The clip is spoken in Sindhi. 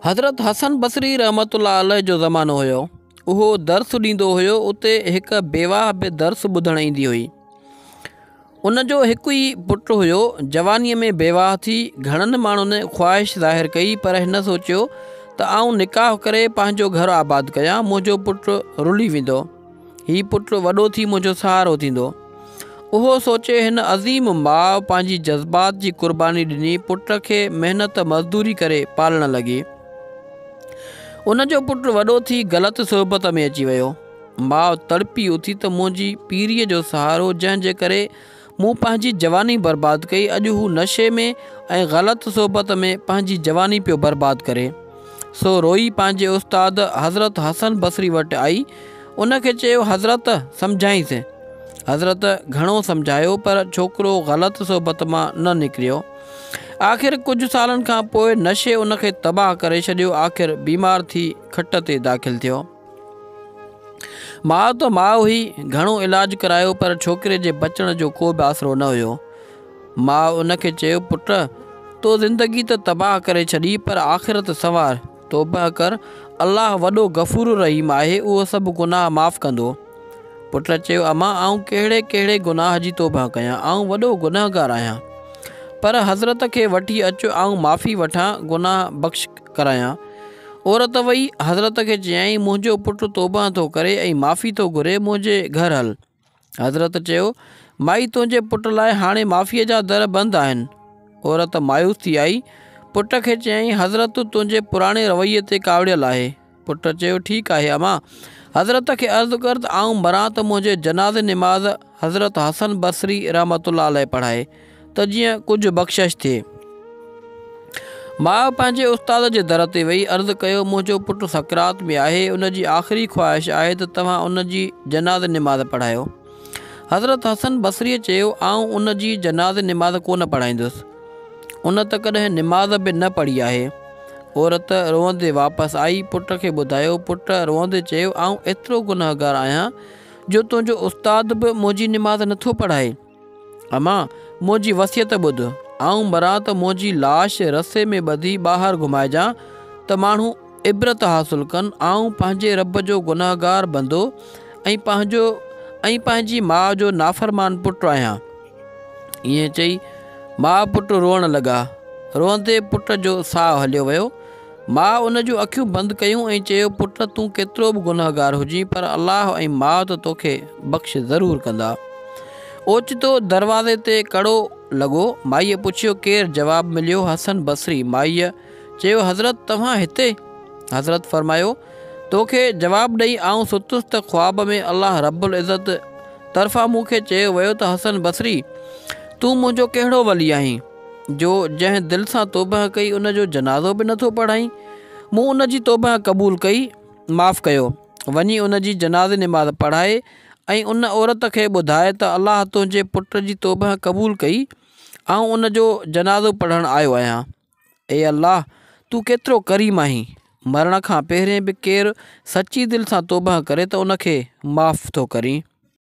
حضرت حسن بصري رحمة الله عليه جو زمانو هيو. اهو درس ڏيندو هيو، اتي هڪ بيواهه به درس ٻڌڻ ايندي هئي. ان جو هڪ ئي پٽ هيو. جوانيء ۾ بيواهه ٿي، گهڻن ماڻهن خواهش ظاهر ڪئي پر هن سوچيو ته آئون نڪاح ڪري پنهنجو گهر آباد ڪيان، منهنجو پٽ رلي ويندو. هي پٽ وڏو ٿي منهنجو سهارو ٿيندو. اهو سوچي هن عظيم ماء پنهنجي جذبات جي قرباني ڏني، پٽ کي محنت مزدوري ڪري پالڻ لڳي. ان جو پٽ وڏو ٿي غلط صحبت ۾ اچي ويو. ماء تڙپي اٿي ته منهنجي پيريء جو سهارو جنهن جي ڪري مون پنهنجي جواني برباد ڪئي اڄ هو نشي ۾ ۽ غلط صحبت ۾ پنهنجي جواني پيو برباد ڪري. سو روئي پنهنجي استاد حضرت حسن بصري وٽ آئي ان کي چيو حضرت سمجهائينس. حضرت گهڻو سمجهايو پر ڇوڪرو غلط صحبت مان نه نڪريو. آخر ڪجهه سالن کان پوء نشي ان کي تباهه ڪري ڇڏيو آخر بيمار ٿي کٽ تي داخل ٿيو. ماء ته ماء هئي، گهڻو علاج ڪرايو پر ڇوڪري جي بچڻ جو ڪو به آسرو نه هيو. ماء ان کي چيو، پٽ! تو زندگي ته تباهه ڪري ڇڏي پر آخرت سنوار، توبهه ڪر، الله وڏو غفور الرحيم آهي، اهو سڀ گناهه معاف ڪندو. پٽ چيو، امان! آئون ڪهڙي ڪهڙي گناهه جي توبهه ڪيان، آئون وڏو گنهگار آهيان. پر حضرت کي وٺي اچ، آئون معافي وٺان، گناهه بخش ڪرايان. عورت وئي، حضرت کي چيائين، منهنجو پٽ توبهه ٿو ڪري ۽ معافي ٿو گهري، منهنجي گهر هل. حضرت چيو، مائي تنهنجي پٽ لاء هاڻي معافيء جا در بند آهن. عورت مايوس ٿي آئي، پٽ کي چيائين، حضرت تنهنجي پراڻي رويي تي ڪاوڙيل آهي. پٽ چيو، ٺيڪ آهي امان، حضرت کي عرض ڪر ته آئون مران ته منهنجي جنازي نماز حضرت حسن بصري رحمة الله عليه پڙهائي ته جيئن ڪجهه بخشش ٿئي. ماء پنهنجي استاد جي در تي وئي، عرض ڪيو، منهنجو پٽ سڪرات ۾ آهي، ان جي آخري خواهش آهي ته توهان ان جي جنازي نماز پڙهايو. حضرت حسن بصريء چيو، آئون ان جي جنازي نماز ڪونه پڙهائيندس. ان ته ڪڏهن نماز به نه پڙهي آهي. عورت روئندي واپس آئي، پٽ کي ٻڌايو، پٽ روئندي چيو، آئون ايترو گنهگار آهيان جو تنهنجو استاد به منهنجي نماز نٿو پڙهائي. امان، منهنجي وصيت ٻڌ، آئون مران ته منهنجي لاش رسي ۾ ٻڌي ٻاهر گهمائجان ته ماڻهو عبرت حاصل ڪن، آئون پنهنجي رب جو گنهگار بندو ۽ پنهنجو ۽ پنهنجي ماء جو نافرمان پٽ آهيان. ائين چئي ماء پٽ روئڻ لڳا. روئندي پٽ جو ساهه هليو ويو. ماء ان جون اکيون بند ڪيون ۽ چيو، پٽ تون ڪيترو به گنهگار هجين پر الله ۽ ماء ته توکي بخش ضرور ڪندا. اوچتو دروازي تي ڪڙو لڳو. مائيء پڇيو، ڪير؟ جواب مليو، حسن بصري. مائيء چيو، حضرت توهان هتي؟ حضرت فرمايو، توکي جواب ڏئي آئون ستس ته خواب ۾ الله رب العزت طرفان مون کي چيو ويو ته حسن بصري! تون منهنجو ڪهڙو ولي آهين؟ جو جنهن دل سان توبهه ڪئي ان جو جنازو به نٿو پڙهائين. مون ان جي توبهه قبول ڪئي، معاف ڪيو. وڃي ان جي جنازي نماز پڙهائي ۽ ان عورت کي ٻڌاء ته الله تنهنجي پٽ جي توبهه قبول ڪئي، آئون ان جو جنازو پڙهڻ آيو آهيان. اي الله! تون ڪيترو ڪريم آهين. مرڻ کان پهرين به ڪير سچي دل سان توبهه ڪري ته ان کي معاف ٿو ڪرين.